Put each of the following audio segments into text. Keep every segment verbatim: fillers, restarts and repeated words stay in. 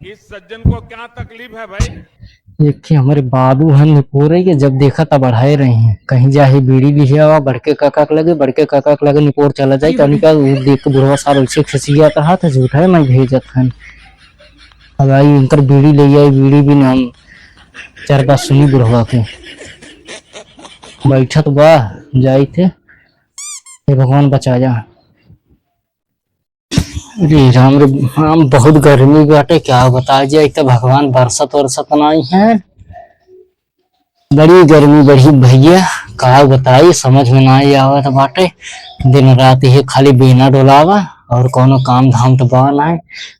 इस सज्जन को क्या तकलीफ है भाई? एक ठे हमरे बाबू हन निपोरे के, जब देखा तब अढ़ाए रही हैं। कहीं जाही बीड़ी लिहे आवा बड़के काका के लगे, बड़के काका के लगे निपोर चला जाई। तनिका उ देख के बुढ़वा सार उसे खिसियात रहा था, झूठा है मैं भेजत हन। अब आई इनकर बीड़ी ले आई, बीड़ी भी ना हम चार बात सुनी बुढ़वा के। बैठत बा, जाई थे। हे भगवान बचा जा। अरे राम रे राम, बहुत गर्मी बाटे, क्या बताई जाए, एक तो भगवान बरसत वरसत नाई है, बड़ी गर्मी बढ़ी भैया, का बताई, समझ में नाई आवत बाटे। दिन रात ये खाली बेना डोलावा और कौनो काम धाम तो बा नाई।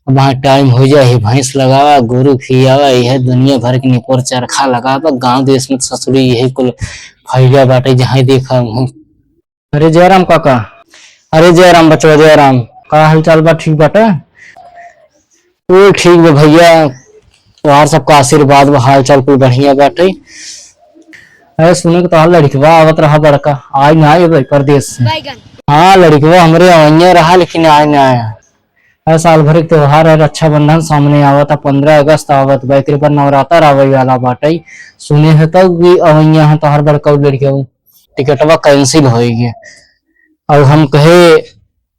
अब वहाँ टाइम हो जाए, भैंस लगावा, गोरू खियावा, यह दुनिया भर के निपोर चरखा लगावा। गाँव देश में तो ससुरी यही कुल फैला बाटे, जहाँ देखा वहीं। अरे जयराम काका। अरे जयराम बचवा, जयराम, का हालचाल बा? ठीक बाटे? कुल ठीक बा भैया, तोहार सबका आशीर्वाद बा, हालचाल कुल बढ़िया बाटे। अरे सुने के तोहार लड़िकवा आवत रहा बड़का, आज ना आए भाई परदेश से। हाँ, लड़िकवा हमरे अवैया रहा लेकिन आज ना आया। अरे साल भर के त्योहार है, रक्षाबंधन सामने आवत है, पन्द्रह अगस्त आवत बा, एकरे बाद नवरात्र आवे वाला बाटे। सुने है तब कि अवैया है तोहार बड़का लड़िकवा। टिकटवा cancel होई गए। अब हम कहे,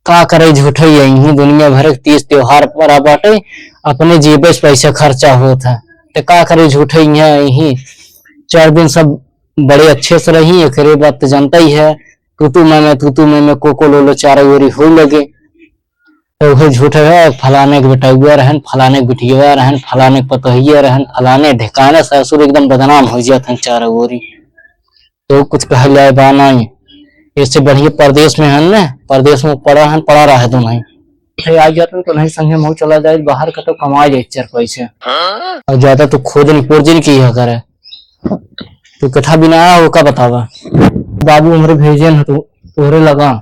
का करे झूठे यही दुनिया भर के तीज त्योहार पड़ा बाटे, अपने जेबे से पैसा खर्चा होत है, तो का करे झूठे यहाँ यही चार दिन सब बड़े अच्छे से रही। एकरे बाद तो जानता ही है, तू तू मैं मैं, तू तू मैं मैं, को को लो लो, चारों ओरी हो लगे। तो वह झूठे है, फलाने के बेटउआ रहन, फलाने के बिटिया रहन, फलाने के पतोहिया रहन, फलाने ढेकाने ससुर एकदम बदनाम हो जात हैं चारों ओरी। तो कुछ कहल जाए बा नाई। इससे बढ़िया परदेश में हन ने, परदेश में पड़ा हन, पड़ा रहे दो नाई। थे आ जात तो नहीं संगे मऊ चला जाए बाहर का, तो कमा जाए चार पैसे। और ज्यादा तो खोजन पोर्जन की है करे। तो कथा बिना आया हो का बतावा? बाबू हमरे भेजे न तो तोहरे लगा।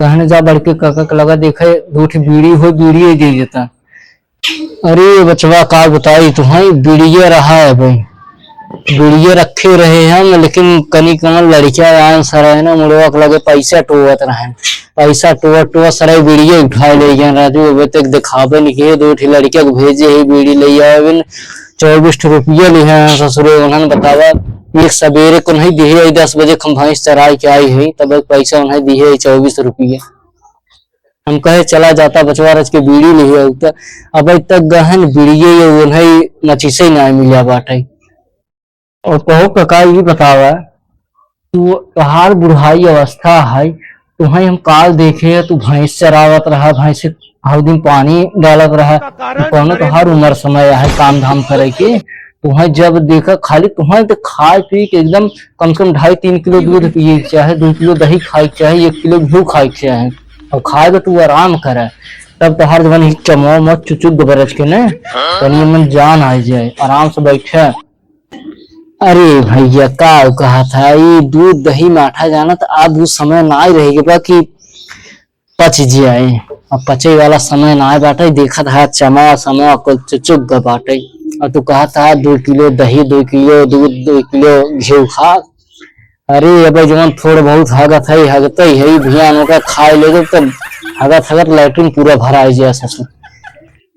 कहने जा बड़के काका के लगा, देखे दो ठे बीड़ी हो, बीड़ी ही दे देता। अरे बचवा, का बताई तुहई, बीड़िया रहा है भाई, बीड़िया रखे रहे हम, लेकिन कनी कमल लड़किया आन सराय ना मुड़वा के लगे पैसा टोवत रहन, पैसा टोवत टोवत सराय बीड़िया उठाए ले गए राजू। अब तक दिखावे नहीं किए, दो ठे लड़किया को भेजे ही बीड़ी ले आवे, चौबीस ठे रुपया लिहे हैं ससुरे। उन्होंने बतावा, एक सवेरे को नहीं दिहे, दस बजे हम भैंस चराए के आई है, तब एक पैसा उन्हें दिहे चौबीस रुपया। हम कहे चला जाता बचवा रच के बीड़ी लिहे, तो अब तक गहन बीड़िए ये उन्हें मचिसे ना मिला बाटे। और कहो काका, ये बतावा, तू, तोहार बुढ़ाई अवस्था है, तुहई हम काल देखे, तू भैंस चरावत रहा, भैंस हर दिन पानी डालत रहा, कौनो तोहार उम्र समय है काम धाम करे के? तुहई जब देखा, खाली तुहई तो खाए पी के एकदम कम से कम ढाई तीन किलो दूध पिए के चाहे, दो किलो दही खाए के चाहे, एक किलो घी खाए के चाहे, और खाए के तू आराम करे, तब तोहार जवन ही चमो मत चुचुक बरज के ने, तनी मन जान आ जाए, आराम से बैठे। अरे भैया, का कहत है, ई दूध, दही, माठा जानत, अब उ समय नाई रह गया कि पच जाए। अब पचे वाला समय नाई बाटे, देखत है चमा, समा कुल चुचुक ग बाटे। और तू कहत है, "दो किलो दही, दो किलो दूध, दो किलो घी खा।" अरे, अब जवन थोड़ बहुत हगत है, हगते है, भियान ओकर खाए लेगे, तब हगत, हगत लैट्रिन पूरा भराई जाए ससुर।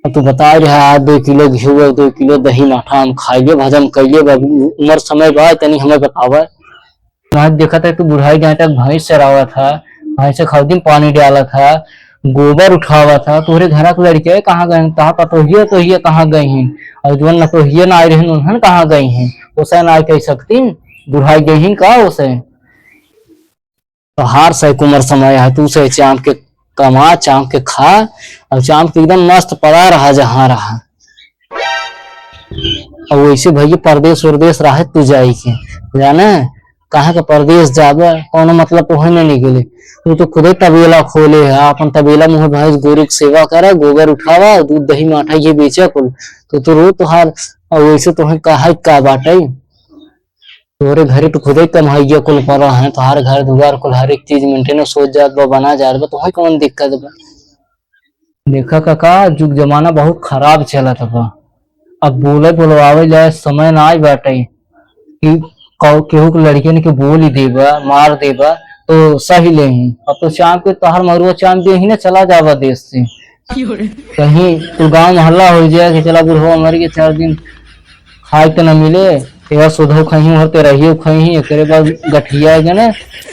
अब तू बताए रहा, "आज दो किलो घी, दो किलो दही माठा हम खाइए, हजम कइए, बाबू, उम्र समय बा, तनी हमें बतावा।" आज देखत है, तू बुढ़ाई जाए तक भैंस चरावत है, भैंस के खौदी में पानी डालत है, गोबर उठावत है, तोहरे घरा के लड़के कहाँ गए? तहा पतोहिए, तोहिए कहाँ गई हैं? और जवन नतोहिए ना आए रहन, उन्हन कहाँ गई हैं? ओसे ना कह सकती, बुढ़ाई गई हैं का ओसे? तोहार सैक उमर समय है, तू से चाम के कमा, चाम के खा, और चाम के एकदम मस्त पड़ा रहा जहाँ रहा। और वैसे भैया परदेश उरदेश रहे तू जाई के, जाने कहाँ के परदेश जाबे, कौनो मतलब तो है नहीं निकले। तू तो खुदे तबेला खोले है, अपन तबेला मुँह भैंस गोरू के सेवा करे, गोबर उठावा, दूध दही माठा ये बेचे कुल, तो तू रो तोहार। और वैसे तो है कहा का बाटे, तोहरे घरे तो खुदे कमाइया कुल पड़ा है, तोहार घर दुआर कुल हर एक चीज maintenance हो जात बा, बना जात बा, तोहे कौन दिक्कत बा? देखा काका, जुग जमाना बहुत खराब चलत बा। अब बोले बोलवावे जाए समय ना आइ बाटे कि कौ-, केहू के लड़कियन के बोल ही देबा, मार देबा, तो सही लेही। अब तो चाम के तोहार मरुआ चाम देही ना, चला जाबा देश से। कहीं तो गाँव मोहल्ला होइ जाए कि चला बुढ़वा मर गए, चार दिन खाए के न मिले, तेरा सुधो खइहीं और तेरा ही खइहीं, एकरे बाद गठिया जने।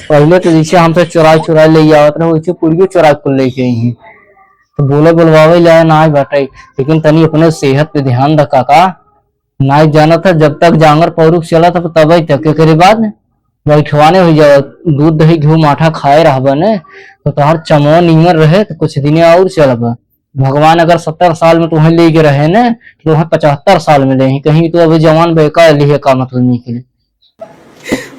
पहिले तो जैसे हमसे चुराइ चुराइ ले आवत रहे, वैसे पुड़ियो चुराइ कुल लेके अइहीं। तो बोले बोलवावे जाए ना बाटे, लेकिन तनी अपने सेहत पे ध्यान रखा का। नाई जानत है, जब तक जांगर पौरुख चलत है, तबे तक। एकरे बाद बैठवाने हो जाओ, दूध, दही, घी, माठा खाए रहबा ने, तो तोहार चमवा नीमन रहे, तो कुछ दिने और चलबा। भगवान अगर सत्तर साल में तुम्हें लेके रहे ने, तो तुम्हें पचहत्तर साल में लेहीं। कहीं तो अभी जवान बेका लिहे का मतलब निकले।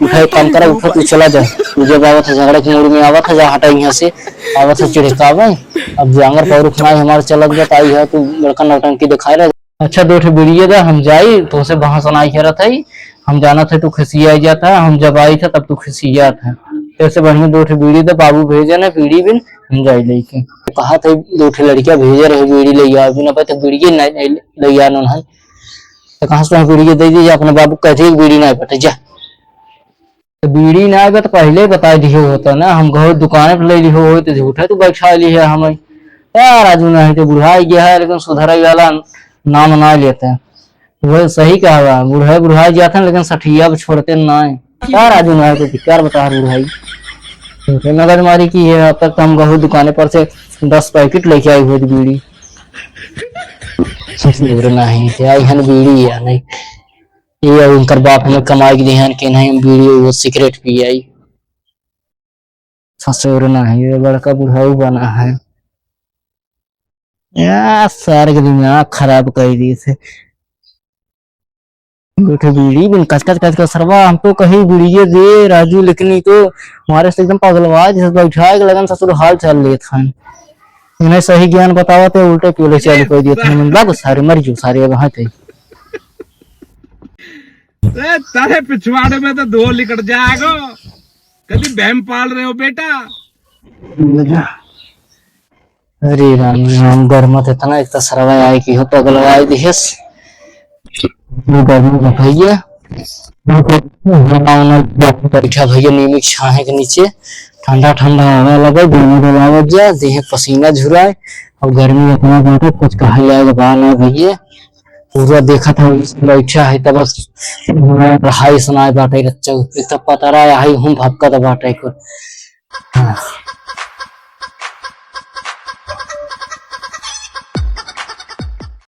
उठा, एक काम करा, उठा, तू चला जा। तू जब आवत है झगड़ा के मूड में आवत है, जा हटा यहाँ से, आवत है चिढ़कावे। अब जांगर पौरुख नाई हमार चलत बा, त आई है तू बड़का नौटंकी दिखाए रहे। अच्छा, दो ठे बीड़िए दा, हम जाई, तोसे बहस नाई करत हई। हम जानत है तू खिसिया जात है, हम जब आई था तब तू खिसियात है। तेसे बढ़िया दो ठे बीड़ी दा, बाबू भेजे ना बीड़ी बिन, हम जाई लेके। कहा था दो ठे लड़किया भेजे रहे बीड़ी ले आ, बिना पता बीड़िए नहीं, नहीं ले आ नन है। तो कहाँ से तुम्हें बीड़ी दे दीजिए, अपने बाबू कहते हैं बीड़ी नहीं पटे जा। तो बीड़ी ना आवे तो पहिले बताइ दिहो होता ना, हम घरे दुकाने पे ले लिहो होई तो झूठे तू बैठा लिहे हमें। यार, राजू नहीं तो बुढ़ाई गया है, लेकिन सुधरे वाला नाम ना लेते हैं। वह सही कहा बा, बुढ़ाई बुढ़ाई जाते हैं, लेकिन सठिया पे छोड़ते ना है। यार, राजू नहीं तो बेकार बता रहा बुढ़ाई। झूठे मगजमारी की है, अब तक तो हम घरे दुकाने पर से दस पैकेट लेके आई हुई थी बीड़ी। ससुर नहीं, क्या यहाँ बीड़ी है नहीं। ये अब उनकर बाप हमें कमाई के दिहन कि नहीं, हम बीड़ी वो सिगरेट पियाई। ससुर नहीं, ये बड़का बुढ़ऊ बना है। या सारे के दिमाग खराब कर दी से। बैठे बीड़ी बिन कच कच कच कच सरवा, हम तो कही बीड़िए दे राजू, लेकिन ये तो हमारे से एकदम पगलवा जैसे बैठा है, लगन ससुर हाल चाल लेत हैं। इन्हें सही ज्ञान बतावा तो उल्टे पियोले चालू कर दिए थे। बाबू सारे मर जो, सारे अब हाथ है। ए, तारे पिछवाड़े में तो धो लिकड़ जाएगो। कभी बहम पाल रहे हो बेटा? अरे राम राम, गर्मा तो इतना, एक तो सरवा आए कि हो पगलवाए दिहेस। गर्मी में भैया, बैठा भैया नीम के छाहे के नीचे, ठंडा ठंडा हवा लगे, गर्मी डोलावत जा, देह पसीना झुराए, और गर्मी इतना बाटे, कुछ कहा जाए बाहर ना भैया। पूरा देखत है, बैठा है, तब बस रहाई सुनाए बाटे, रच्चा, एक तो पतरा है, हम भपकत बाटे को। हाँ।